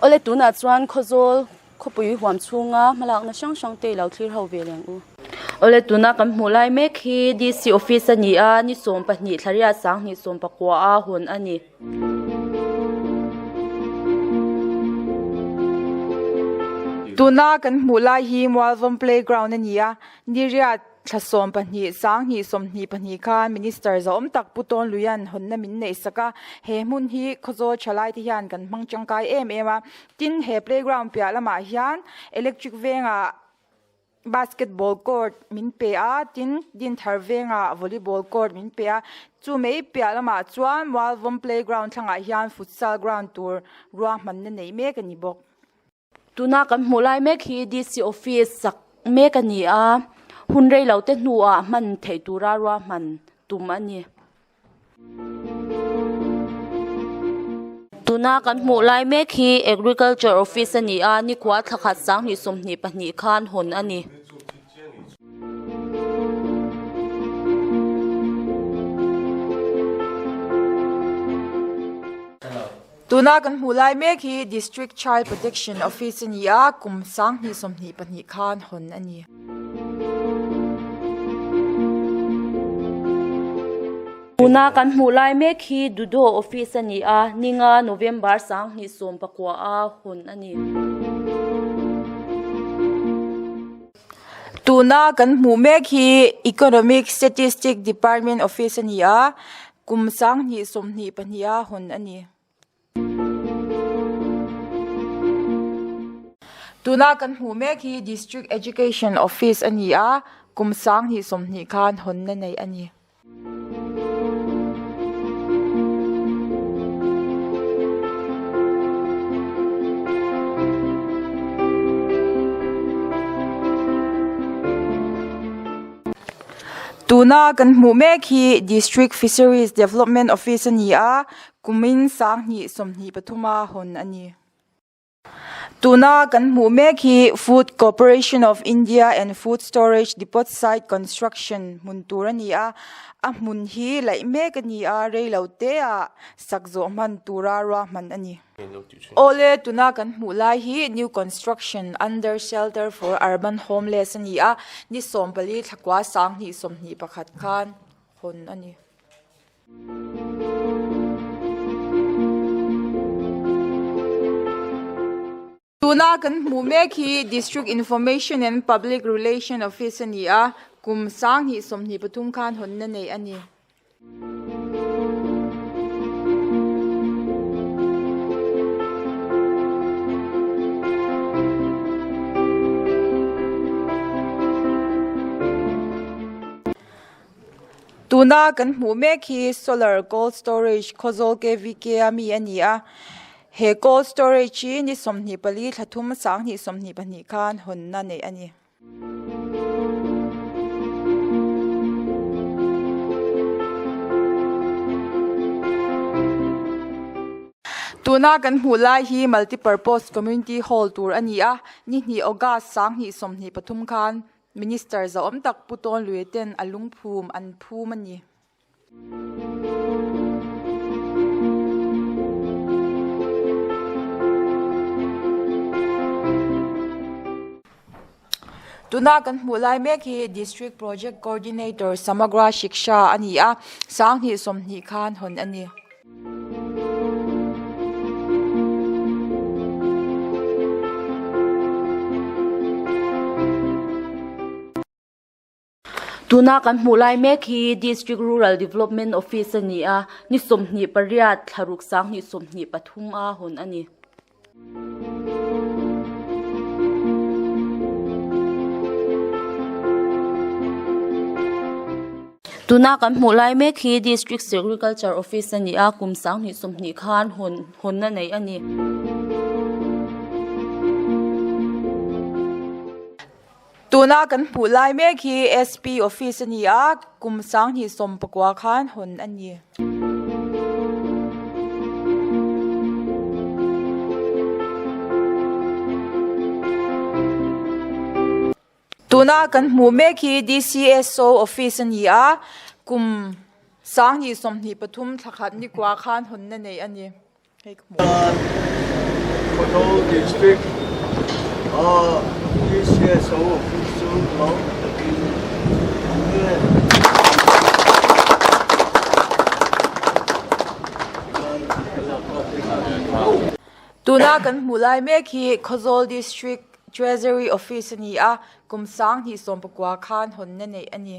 Awle tunah chuan Khawzawl khawpui huam chhunga hmalakna hrang hrang te i lo thlir ho ve leng u. Awle tuna kan hmuh lai mek hi DC office a ni a, ni 12 thlariat 20 19 a hawn a ni. Tuna kan hmuh lai hi Mualvawm playground a ni a, niriat thla 12 20 22 khan Minister zahawm tak Pu Tawn Luian hawnna min neih sak a, he hmun hi Khawzawl thalai te hian kan hmang tangkai em em a, tin he playground piah lamah hian electric vengah basketball court min pe a, tin Dinthar vengah volleyball court min pe a, chu mai piah lamah chuan Mualvawm playground thlangah hian futsal ground tur ruahmanna neih mek a ni bawk. Tuna kan hmuh lai mek hi DC office sak mek a ni a, hun rei lo te hnuah hman theih tura ruahman tum a ni. Tuna kan hmuh lai mek hi Agriculture Office a ni a, nikhua thla khat 20 22 khan hawn a ni. Tuna kan hmuh lai mek hi District Child Protection Office a ni a, kum 20 22 khan hawn a ni. Tuna kan hmuh lai mek hi Dudo Office a ni a, ninga November 2019 a hawn a ni. Tuna kan hmuh mek hi Economic Statistic Department Office a ni a, kum 2022 a hawn a ni. Tuna kan hmuh mek hi District Education Office a ni a, kum 2020 khan hawnna nei a ni. Tuna kan hmuh mek hi District Fisheries Development Office a ni a, kumin 2023 a hawn a ni. Tuna kan hmuh mek hi Food Corporation of India and Food Storage Depot Site Construction hmun tur a ni a, a hmun hi laih mek a ni a, rei lo te ah sak zawh hman tura ruahman a ni. Awle tuna kan hmuh lai hi New Construction Under Shelter for Urban Homeless a ni a, ni 14 thlakua 2021 khan hawn a ni. Tuna kan hmuh mek hi District Information and Public Relation Office a ni a, kum 2023 khan hawnna nei a ni. Tuna kan hmuh mek hi solar cold storage Khawzawl KVK a mi a ni a, he cold storage hi ni 24 thla thum 2022 khan hawnna neih a ni. Tuna kan hmuh lai hi multipurpose community hall tur a ni a, ni hnih August 2023 khan Minister zahawm tak Pu Tawn Lui ten a lungphum an phum a ni. Tuna kan hmuh lai mek hi District Project Coordinator Samagra Shiksha a ni a, 2020 khan hawn a ni. Tuna kan hmuh lai mek hi District Rural Development Office a ni a, ni 28 thlaruk 2023 a hawn a ni. Tuna kan hmuh lai mek hi District Sericulture Office a ni a, kum 2020 khan hawn hawnna nei a ni. Tuna kan hmuh lai mek hi SP Office a ni a, kum 2019 khan hawn a ni. Tuna kan hmuh mek hi DCSO Office a ni a, kum 2023 thlakhat ni kwa khan hawnna nei a ni. Hei ka hmuh. Khawzawl District a DCSO Office chu lawm takin an nge. Tuna kan hmuh lai mek hi Khawzawl District Treasury Office a ni a, kum 2019 khan hawnna neih a ni.